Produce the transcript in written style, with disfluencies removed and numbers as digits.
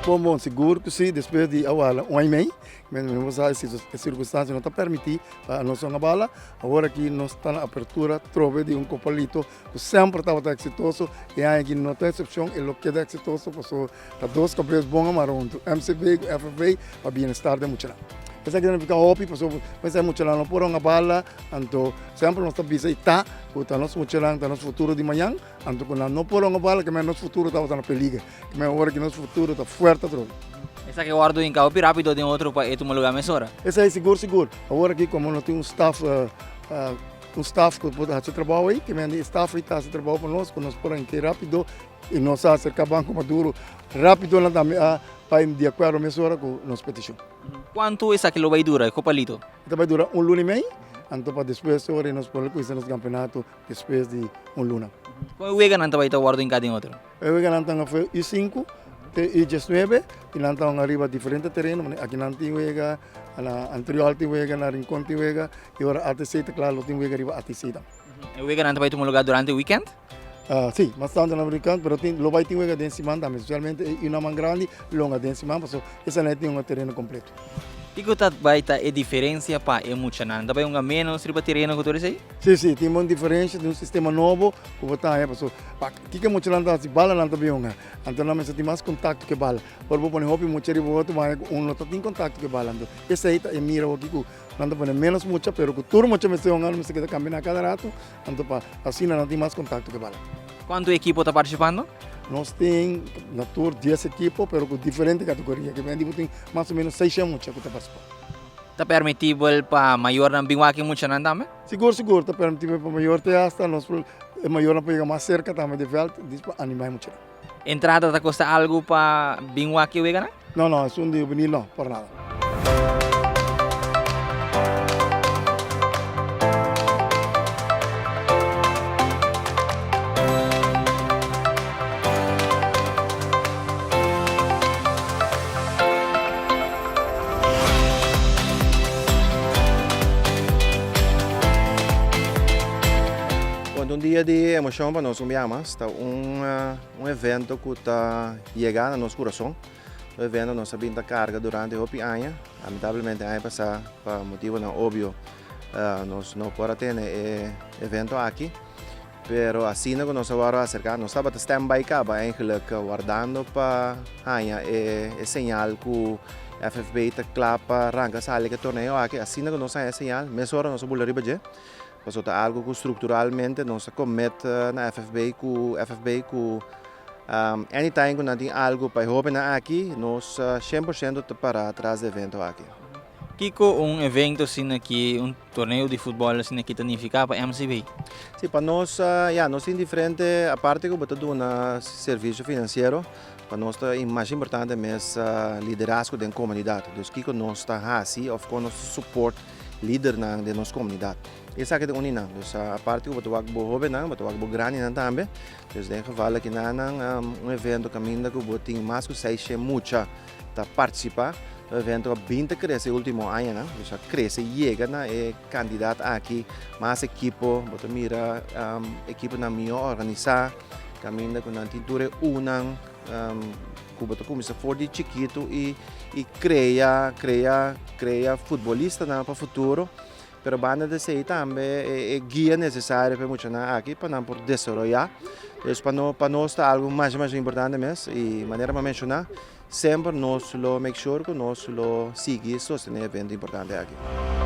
Bon bon, sigur ku si, despues di a wala un aña i mei, mi sa si e sirkunstansia no ta permití pa nos hunga bala, awor aki nos ta na apertura trobe di un kopalito ku semper tabata eksitoso, e aña aki no ta eksepshon, e lo keda eksitoso pasobra ta dos kabes bon amara huntu, MCB ku FFB, pa bienestar di e muchanan. Esaki ta nifiká hopi pasobra mester e muchanan no por hunga bala, anto semper nos ta bisa i ta ku ta nos muchanan ta nos futuro di mañan, anto ku nan no por hunga bala ke men nos futuro tabata na peliger, ke men ora ki nos futuro ta fuerte atrobe. Esaki wòrdu hinká hopi rápido den otro pa e tuma lugá mesora. Esei sigur sigur. Awor aki komo no tin un staf Un staf ku por hasi trabou ei, ke men di e staf ei ta hasi trabou pa nos, ku nos por hasi rápido i nos a aserká Banko Maduro rápido nan tambe a bai di akuerdo mesora ku nos petishon. Kuantu esaki lo bai dura, e Kopalito? E ta bai dura un luna i mei, anto pa despues ora nos por kuminsá nos kampeonato despues di un luna. Kon e weganan ta bai ta wòrdu hinká den otro? E weganan ta for U sinku te U diesnuebe i nan ta hunga riba diferente tereno, aki nan tin wega, na Antriol tin wega, na Rincon tin wega i ora ATC ta kla lo tin wega riba ATC tambe. E weganan ta bai tuma lugar durante weekend? Si, mas tantu na weekend, pero tin lo bai tin wega den siman tambe, spesialmente e unaman grandi lo hunga den siman pasobra esei tin un tereno kompleto. Kiko ta bai ta e diferensia pa e muchanan? Ta bai hunga ménos riba tereno ku tur esei? Si, si, tin un diferensia, tin un sistema nobo ku bo ta haña pasobra pa kiko e muchanan ta hasi bala nan ta bin hunga, anto nan mester tin mas kontakto ku e bala. Ora bo pone hopi mucha riba otro bo haña ku un no ta tin kontakto ku e bala, anto esei ta e mira hopi ku nan ta pone ménos mucha pero ku tur mucha mester hunga nan mester keda kambiná kada ratu, anto pa asina nan tin mas kontakto ku e bala. Kuantu ekipo ta partisipando? Nos tin na tur dies ekipo pero ku diferente kategoria, ke mende bo tin mas o menos seishen mucha ku ta partisipá. Ta permitibel pa mayornan bin wak e muchanan tambe? Sigur sigur ta permitibel pa mayor te hasta nos por e mayornan por yega mas serka tambe di vèlt dis pa animá e muchanan. Entrada ta kosta algu pa bin wak e weganan? No no esun di juvenil no, por nada. Bon, ta un dia di emocion pa nos un bia mas. Ta un un evento cu ta yega na nos curason. Un evento nos a bin ta carga durante hopi aña. Lamentablemente aña pasa pa motibonan obvio nos no por a tene e evento aki. Pero asina ku nos a wòrdu aserká, nos tabata standby kaba eigenlijk wardando pa haña e señal ku FFB ta kla pa ranka sali ku e torneo aki. Asina ku nos haña e señal, mesora nos a bula riba dje. Pasobra ta algu ku strukturalmente nos a commit na FFB ku FFB ku anytime ku nan tin algu pa e hóbennan aki, nos shen por shento ta para tras di e evento aki. Kiko un evento asina aki, un Torneo di futbòl asina ki ta nifiká pa MCB? Sí, pa nos, ya, nos tin diferente, aparte ku bo ta duna servisio finansiero, pa nos ta mas importante mes liderazgo den komunidat. Dus kiko nos ta hasi òf kon nos ta support lidernan den nos komunidat. Esaki ta un di nan. Dus aparte ku bo ta wak bo hóbennan, bo ta wak bo grandinan tambe. Dus den geval aki nan un evento kaminda ku bo tin mas ku seishent mucha ta partisipá. E evento a bin ta krese e último añanan, dus a krese yega na e kantidat aki, mas ekipo, bo ta mira ekiponan mihó organisá, kaminda ku nan tin tur e unan ku bo ta kuminsá for di chikitu i i krea krea krea futbolistanan pa futuro. Pero banda di esei tambe e guia nesesario pa e muchanan aki pa nan por desaroyá. Dus pa no pa nos ta algu masha masha importante mes i manera mi a menshoná semper nos lo make sure ku nos lo sigui sostené e evento importante aki.